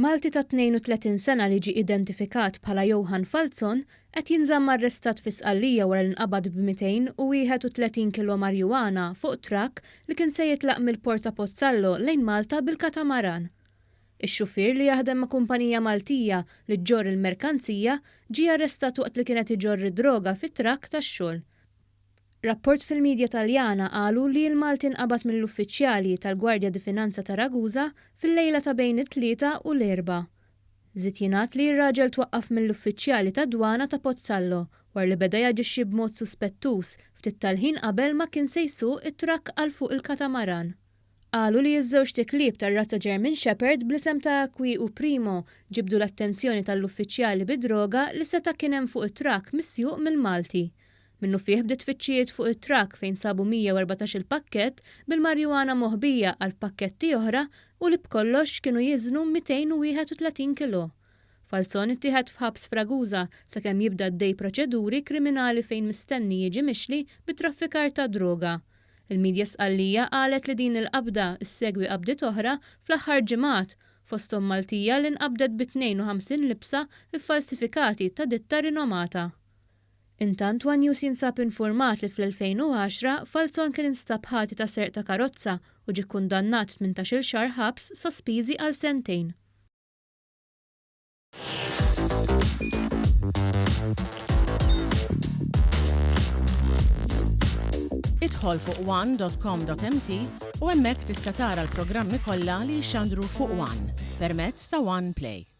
Malti ta' 32 sena li ġie identifikat bħala Johann Falzon qed jinżamm arrestat fi Sqallija wara li nqabad b'231 kilo marjuana fuq trakk li kien se jitlaq mill-Port ta' Pozzallo lejn Malta bil-katamaran. Ix-xufier li jaħdem ma' kumpanija Maltija li ġġorr il-merkanzija ġie arrestat waqt li kien qed iġorr id-droga fit-trakk tax-xogħol. Rapport fil-media Taljana qalu li l-Malti nqabad mill-uffiċjali tal-Guardia di Finanza ta' Ragusa fil-lejla ta' bejn it-Tlieta u l-Erbgħa. Żied jingħad li r-raġel twaqqaf mill-uffiċjali tad-dwana ta' Pozzallo wara li beda jaġixxi b'mod suspettuż ftit tal-ħin qabel ma kien se jsuq it-trakk għal fuq il-katamaran. Qalu li ż-żewġt iklieb tar-razza German Shepherd bl-isem ta' Aqui u Primo ġibdu l-attenzjoni tal-uffiċjali bid-droga li seta' kien hemm fuq it-trakk misjuq mill-Malti. Minnufih bdiet tfittxijiet fuq it-trakk fejn sabu 114 il pakkett bil-marijuana moħbija qalb pakketti oħra u li b'kollox kienu jiżnu 231 kilò. Falzon ittieħed f'ħabs f'Ragusa sakemm jibda għaddej proċeduri kriminali fejn mistenni jiġi mixli bi traffikar ta' droga. Il-midja Sqallija qalet li din il-qabda ssegwi qabdiet oħra fl-aħħar ġimgħat, fosthom Maltija li nqabdet bi 52 libsa ffalsifikati ta' ditta rinomata. Intant one News jinsab infurmat li fl-2010 Falzon kien instab ħati ta' serq ta' karozza u ġie kkundannat tmintax-il xahar ħabs sospiżi għal sentejn. Idħol fuq one.com.mt u hemmhekk tista' tara l-programmi kollha li jixxandru fuq One permezz ta' One Play.